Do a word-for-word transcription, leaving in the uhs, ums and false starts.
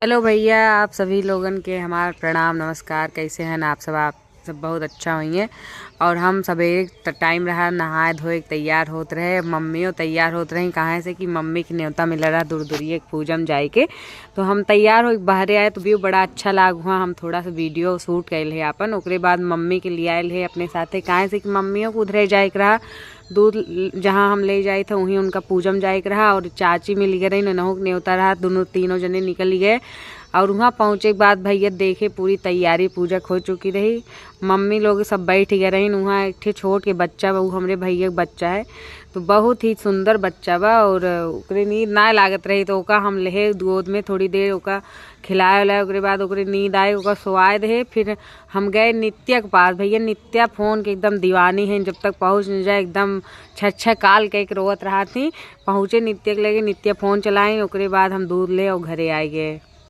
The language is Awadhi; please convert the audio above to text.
हेलो भैया, आप सभी लोगन के हमार प्रणाम, नमस्कार। कैसे हैं आप सब? आप सब बहुत अच्छा होइए। और हम सबेरे त-, टाइम रहा, नहाए धोए के तैयार होत रहे। मम्मियों तैयार होत रही, काहे से कि मम्मी के नेवता मिला रहा दूर दूरिये के पूजा में जाए के। तो हम तैयार हो के बाहरे आए, तो व्यू बड़ा अच्छा लाग हुआ। हम थोड़ा सा वीडियो शूट कैल है आपन। ओकरे बाद मम्मी के ले आयल है अपने साथे, काहे से कि मम्मियों को उधरे जाए के रहा, दूध ल-, जहाँ हम ले जाए थे, वहीं उनका पूजा में जाए के रहा। और चाची मिल गए रही, ननहु के नेवता रहा, दोनों तीनों जने निकल गए। और वहाँ पहुँचे के बाद भैया देखे, पूरी तैयारी पूजा के हो चुकी रही। मम्मी लोग सब बैठ गए रही। वहाँ एक ठे छोट के बच्चा बा, उ हमरे भैया के बच्चा है। तो बहुत ही सुंदर बच्चा बा। और ओकरे नींद ना लागत रही, तो ओका हम लेहे गोद में थोड़ी देर ओका खिलाए उलाए। ओकरे बाद ओकरे नींद आए, ओका सोआए दे। फिर हम गए नित्या के पास। भैया नित्या फोन के एकदम दीवानी है, जब तक पहुँच न जाए एकदम छः छः काल के एक रोवत रहा थी। पहुँचे नित्या के लगे, नित्या फोन चलाई, ओकरे बाद हम दूध ले और घरे आए गए।